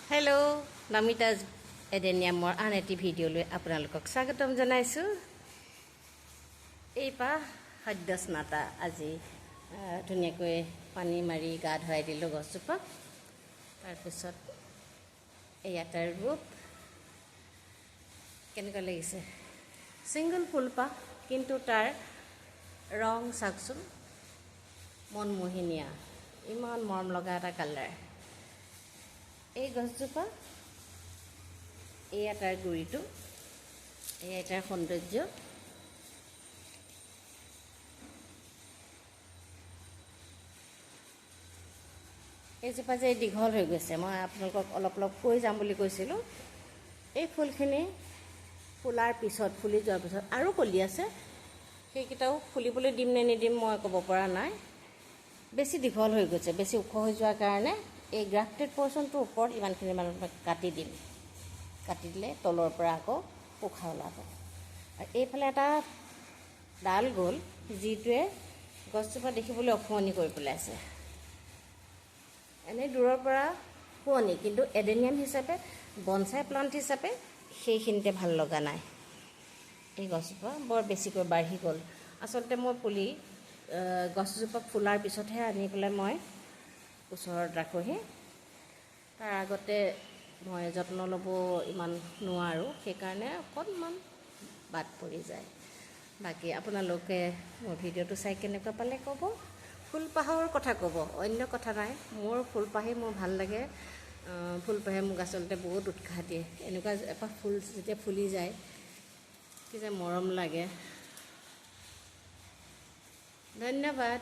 Hello' নমিতাজ এডেনিয়ামৰ আন এটি ভিডিঅ'লৈ আপোনালোকক স্বাগতম জনাইছোঁ। এইপাহ সদ্য স্নাতা আজি ধুনীয়াকৈ পানী মাৰি গা ধুৱাই দিলোঁ গছজোপাক। তাৰপিছত এয়া তাৰ ৰূপ কেনেকুৱা লাগিছে। ছিংগল ফুলপাহ, কিন্তু তাৰ ৰং চাওকচোন, মনমোহিনীয়া, ইমান মৰম লগা এটা কালাৰ। এই গছজোপা, এয়া তাৰ গুৰিটো, এয়া তাৰ সৌন্দৰ্য। এইজোপা যে দীঘল হৈ গৈছে, মই আপোনালোকক অলপ অলপ কৈ যাম বুলি কৈছিলোঁ। এই ফুলখিনি ফুলাৰ পিছত, ফুলি যোৱাৰ পিছত আৰু কলি আছে, সেইকেইটাও ফুলিবলৈ দিম নে নিদিম মই ক'ব পৰা নাই। বেছি দীঘল হৈ গৈছে, বেছি ওখ হৈ যোৱাৰ কাৰণে এই গ্ৰাফটেড পৰ্চনটোৰ ওপৰত ইমানখিনি মানুহ কাটি দিম। কাটি দিলে তলৰ পৰা আকৌ পোখা ওলাব। আৰু এইফালে এটা ডাল গ'ল, যিটোৱে গছজোপা দেখিবলৈ অশুৱনি কৰি পেলাইছে। এনেই দূৰৰ পৰা শুৱনি, কিন্তু এডেনিয়াম হিচাপে, বনচাই প্লাণ্ট হিচাপে সেইখিনিতে ভাল লগা নাই। এই গছজোপা বৰ বেছিকৈ বাঢ়ি গ'ল। আচলতে মই পুলি গছজোপা ফুলাৰ পিছতহে আনি পেলাই মই ওচৰত ৰাখোঁহি। তাৰ আগতে মই যত্ন ল'ব ইমান নোৱাৰোঁ, সেইকাৰণে অকণমান বাদ পৰি যায়। বাকী আপোনালোকে মোৰ ভিডিঅ'টো চাই কেনেকুৱা পালে ক'ব। ফুলপাহৰ কথা ক'ব, অন্য কথা নাই। মোৰ ফুলপাহেই মোৰ ভাল লাগে। ফুলপাহে মোক আচলতে বহুত উৎসাহ দিয়ে। এনেকুৱা এপাহ ফুল যেতিয়া ফুলি যায়, কি যে মৰম লাগে। ধন্যবাদ।